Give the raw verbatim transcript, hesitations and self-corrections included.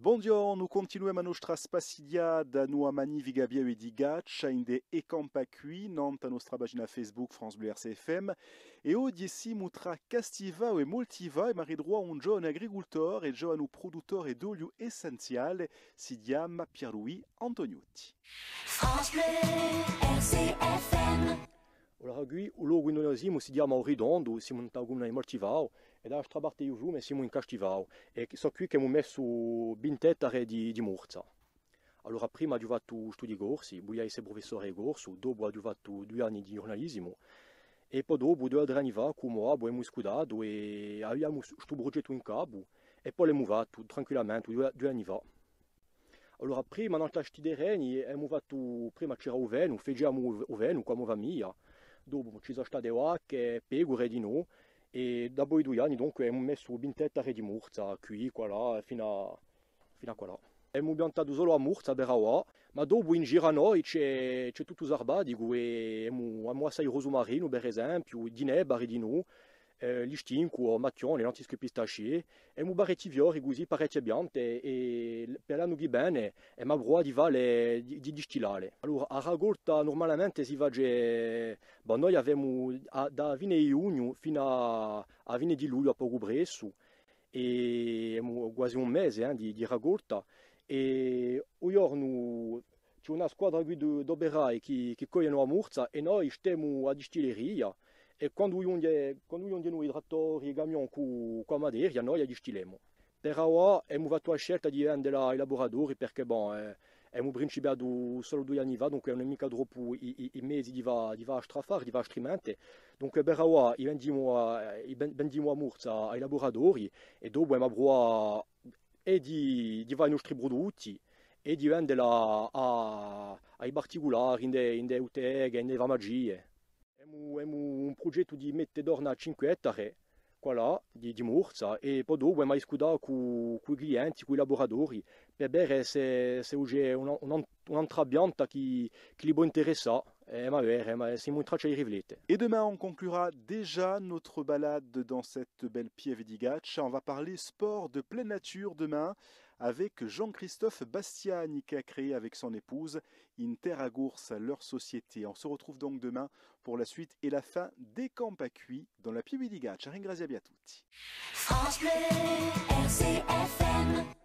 Bonghjornu, cuntinuemu a nostra spassighjata in a magnifica pieve di Caccia, ind'è È campà quì, nant'à a nostra pagina Facebook France Bleu R C F M. È oghje simu trà Castifau è Multifau, è emu à ritruvà un giovanu agricultore è giovanu pruduttore d'oliu essenziale, si chjama Pierre-Louis Antoniotti. France Bleu, R C F M. Allora, quì, u locu induve noi simu si chjama U Ritondu, simu in a cumuna di Multifau, è da l'altra parte di u fiume simu in Castifau, è sò quì ch'emu messu vint'ettare di, di murza. Allora, prima aghju fattu studii corsi, vulia esse prufessore di corsu, dopu aghju fattu dui anni di ghjurnalisimu, è po dopu, dui o trè anni fà, cù u mo babbu, emu discutatu è aviamu s-, stu prugettu in capu, è po l'emu fattu tranquillamente dui, dui anni fà. Allora, prima, nant'à sti terreni, emu fattu, prima c'era u fenu, faciamu u, u fenu cum'è famiglia, dopu ci sò state vacche, pecure dinò, è dapoi dui anni, dunque, emu messu vint'ettare di murza, quì, quallà, finu à, finu à quallà. Emu piantatu solu a murza per avà, ma dopu in giru à noi c'hè, c'hè tuttu u salvaticu è emu, emu assai rosu marinu, per esempiu, ghjinebari dinò, eh, listincu, macchione, lentisque pistachier, emu parechji fiori cusì, parechje piante, è l-, per l'annu chì vene, emu à pruvà di falle, di, di distillà le. Allora, a racolta nurmalamente si face, bò, noi avemu a, da a fine di ghjugnu finu à, à a fine di lugliu à pocu pressu, è emu quasi un mese, eh, di, di racolta, è u ghjornu ci hè una squadra quì d-, d'operai chì, chì coglienu a murza è noi stemu à a distilleria è quandu ghjunghje, quandu ghjunghjenu i trattori, i camion cù, cù a materia, noi a distillemu. Per avà emu fattu a scelta di vendela à i laburatorii perchè, bon, eh, emu principiatu solu dui anni fà, dunque ùn hè micca troppu i, i, i mezi di fà, di fà astr'affare, di fà astrimente. Dunque per avà i vendimu à, i ven-, vendimu a murza à i laburatorii è dopu emu à pruvà è di, di fà i nostri prudutti è di vendela à, à, à i particulari, in e, in e butteghe, in e farmacie. Emu, emu un prugettu di mette torna cinque ettare, quallà, di, di murza, è po dopu emu à discutà cù, cù i clienti, cù i laburatorii, per vede s'è, s'è ci hè una, una, un'antra pianta chì, chì li pò interessà, è emu à vede, ma simu in traccia di riflette. Et demain, on conclura déjà notre balade dans cette belle pieve di Caccia. On va parler sport de pleine nature demain avec Jean-Christophe Bastiani qui a créé avec son épouse In Terra Corsa, leur société. On se retrouve donc demain pour la suite et la fin d'È campà quì dans la pieve di Caccia. Ringrazià vi à tutti. France Bleu, R C F M.